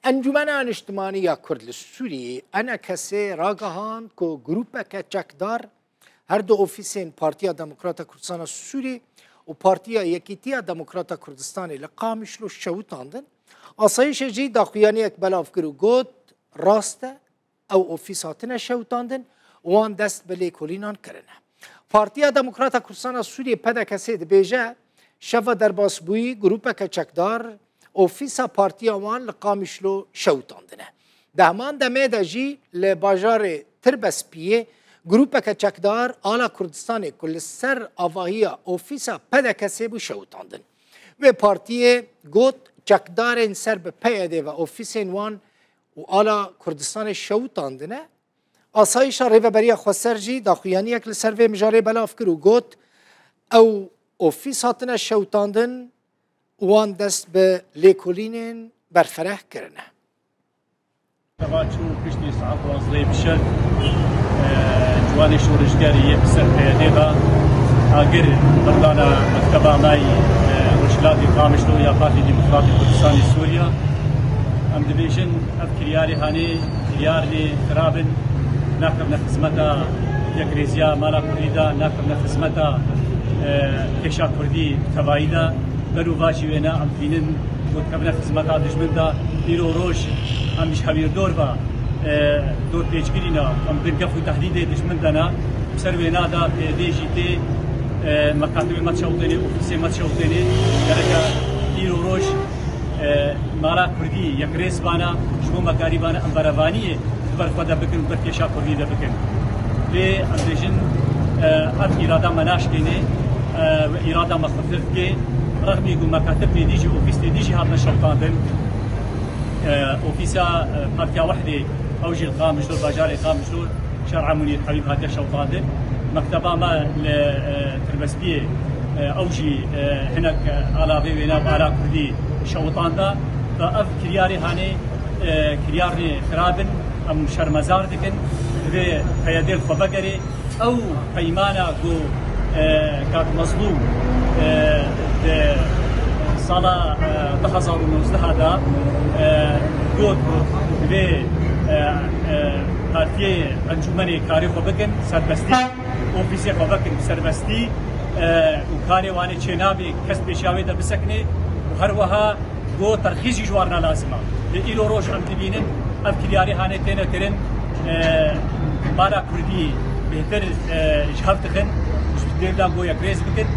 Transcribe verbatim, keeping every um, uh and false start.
Encûmena Niştimanî ya Kurd li Sûriyê, E N K S, ragihand ku grûpeke çekdar her du ofîsên Partiya Demokrata Kurdistana Sûriyê û Partiya Yekîtiya Demokrata Kurdistanê li Qamişlo şewitandin. Asayîşê jî daxuyaniyek belav kir û got, rast e, ew ofîs hatine şewitandin û wan dest bi lêkolînan kirine. Partiya Demokrata Kurdistana Sûriyê, P D K S, dibêje, şeva derbasbûyî grûpeke çekdar ofîsa partiya wan li Qamişlo şewitandine. Di heman demê de jî li bajarê Tirbespiyê grûpeke çekdar Ala Kurdistanê ku li ser avahiya ofîsa P D K S bû şewitandin. Wê partiyê got, çekdarên ser bi P Y D ve ofîsên wan û Ala Kurdistanê şewitandine. Asayîşa Rêveberiya Xweser jî daxuyaniyek li ser vê mijarê belav kir û got, ew ofîs hatine şewitandin û wan dest bi lêkolînên berfereh kirine. Teva çû piştî saet duwazdehê bi şev, e, ciwanê şorişgerî yê bi ser P Y D ve agir berdana mekteba me yî, e, Rojhilatê Qamişlo ya Partî Demokratî Kurdistanê Sûriya. Em dibêjin, ev kiryarê hanê kiryarnê xirab in, nakevne xizmeta yekrêziya mala Kurdî de, nakevne xizmeta, e, kêşa Kurdî bi tevayî de. Ber û va jî wêne em dibînin ku dikevine xizmeta dijmin de. Îro roj em ji hewîrdor ve, e, dorpêçkirî ne, em bin gef û tehdîdê dijmin de ne. Bi ser wêna de P Y D jî tê, e, mekatibê me dişewitênê, ofîsê me dişewitênê. Gereke îro roj, e, mala Kurdî yekrêz bana, ji bo me karî bana em berevaniyê di ber xwe de bikin û ber kêşa Kurdî de bikin. Lê em dibêjin, e, ev îrada me naşkênê, e, we îrada me xurtir dike. Rexmî ku mekatib tê dî jî, ofîs tê dî jî hatine şewitandin. E, ofîsa, e, Partiya Wehdê, ew jî li Qamişlo, bajarê Qamişlo, Şer'a Munîr Habîb hatiye şewitandin. Mekteba me li, e, Tirbespiyê, e, ew jî, e, hinek, e, ala vê wêne û ala Kurdî şewitanda. Ve ev kiryarê hanê, e, kiryarnê xirab in, em şermezar dikin, divê P Y D li xwe vegerê. Ew peymana ku, e, Kak Mezlûm, e, di sala, e, du hezar û nozdeh de, e, got ku divê, e, e, partiyê encûmenê karê xwe bikin, serbestî, ofîsê xwe vekin bi serbestî, e, û karê wanê çênabe, kes pêşiya wê de bisekine û her wiha Go terxîz jî ji wan re lazim e. Lê îro roj em dibînin, ev kiryarê hanê têne kirin, e, mala Kurdî bêhtir, e, ji hev dixin, ji dêv de go yekrêz bikin.